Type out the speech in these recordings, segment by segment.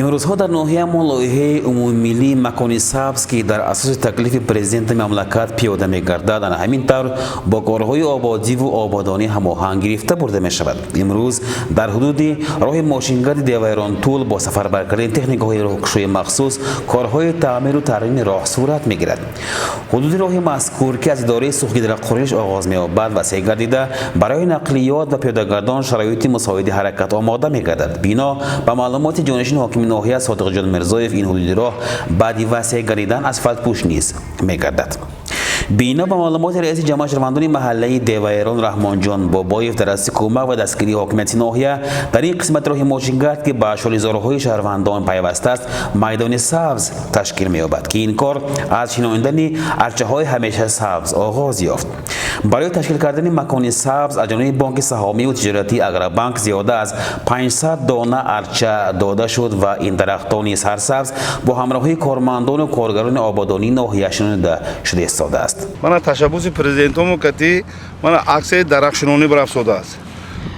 Имрӯзҳо дар ноҳия мо лоиҳаи умумимиллии макони сабз, ки дар асоси таклифи президенти мамлакат пиёда мегардад, ана ҳамин тавр бо корҳои ободиву ободонӣ ҳамоҳанг гирифта бурда мешавад. Имрӯз дар ҳудуди роҳи мошингарди Девайронтул бо сафарбар кардани техникаҳои роҳкушои махсус корҳои таъмиру тармими роҳ сурат мегирад. Ҳудуди роҳи мазкур, ки аз идораи Сухгидрақуриш оғоз меёбад, васеъ гардида, барои нақлиёт ва пиёдагардон шароити мусоиди ҳаракат омода мегардад. Бино ба маълумоти ҷонишини ҳокими ноҳия Содиқҷон Мирзоев, ин ҳудуди роҳ баъди васеъ гардидан асфалтпӯш низ мегардад. Бино ба маълумоти раиси ҷамоати шаҳрвандони маҳаллаи Девайрон Раҳмонҷон Бобоев, дар асоси кӯмак ва дастгирии ҳокимияти ноҳия дар ин қисмати роҳи мошингард, ки ба шолизорҳои шаҳрвандон пайваста аст, майдони сабз ташкил меёбад, ки ин кор аз шинонидани арчаҳои ҳамеша сабз оғоз ёфт. Барои ташкил кардани макони сабз аз ҷониби бонки саҳомиву тиҷоратии Агробанк зиёда аз 500 дона арча дода шуд ва ин дарахтони сарсабз бо ҳамроҳии кормандону коргарони ободонии ноҳия шинонида шуда истодааст. Мана, ташаббуси президентому кати мана аксияи дарахтшинонӣ барафзодааст.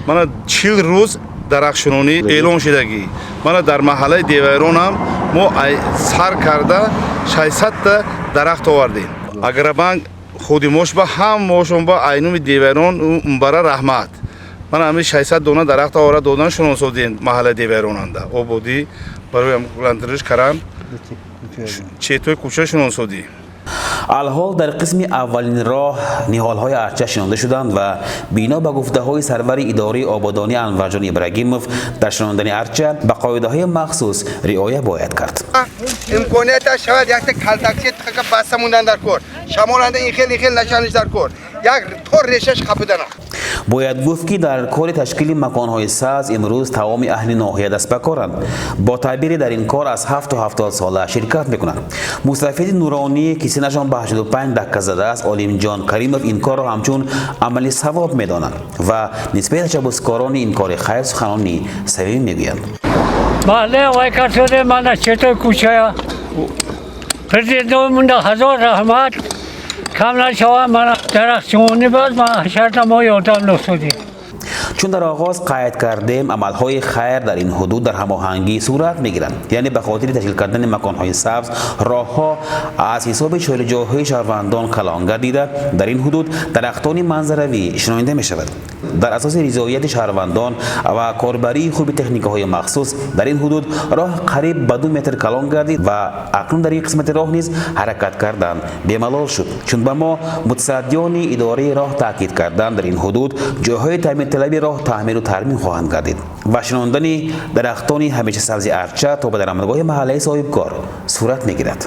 Мана, 40 рӯз дарахтшинонӣ эълон шудагӣ. Мана, дар маҳаллаи Девайронам мо сар карда 600-та дарахт овардем. Агробанк ходимош ба ҳамаошон ба айнуми Девайрон умбара раҳмат. Мана, ҳамин 600 дона дарахт овара додан, шиносодем маҳаллаи Девайронанда ободӣ барои лантриш каран, четои кӯча шиносодӣ. Алҳол дар қисми аввалин роҳ ниҳолҳои арча шинонда шуданд ва бино ба гуфтаҳои сарвари идораи ободонӣ Анварҷон Ибрагимов, дар шинондани арча ба қоидаҳои махсус риоя бояд кард. Имконияташ шавад, якта калтакчи тиқака баста мондан дар кор, шамоланда ин хел, ин хел нашаниш дар кор, як тор решаш қапидана. Бояд гуфт, ки дар кори ташкили маконҳои сабз имрӯз тамоми аҳли ноҳия даст ба коранд. Бо таъбире, дар ин кор аз 7 то 70 сола ширкат мекунанд. Мустафиди нуронӣ, ки синнашон ба 85 дакка задааст, Олимҷон Каримов, ин корро ҳамчун амали савоб медонанд ва нисбати ташаббускорони ин кори хайр суханони самимӣ мегӯянд. Маҳалле вай кардоде, мана, четои кӯчая. Президентомунда ҳазор раҳмат, кам нашава. Мана, дарахтшинонӣ боз ма ҳашарта мо ёрдам расонем. Чун дар оғоз қайд кардем, амалҳои хайр дар ин ҳудуд дар ҳамоҳангӣ сурат мегиранд, яъне ба хотири ташкил кардани маконҳои сабз роҳҳо аз ҳисоби шолиҷойҳои шаҳрвандон калон гардида, дар ин ҳудуд дарахтони манзаравӣ шинонида мешавад. Дар асоси ризоияти шаҳрвандон ва корбарии хуби техникаҳои махсус дар ин ҳудуд роҳ қариб ба 2 метр калон гардид ва акнун дар ин қисмати роҳ низ ҳаракат кардан бемалол шуд. Чун ба мо мутасаддиёни идораи роҳ таъкид карданд, дар ин ҳудуд ҷойҳои таъмирталаби роҳ таъмиру тармим хоҳанд гардид ва шинондани дарахтони ҳамешасабзи арча то ба даромадгоҳи маҳаллаи соҳибкор сурат мегирад.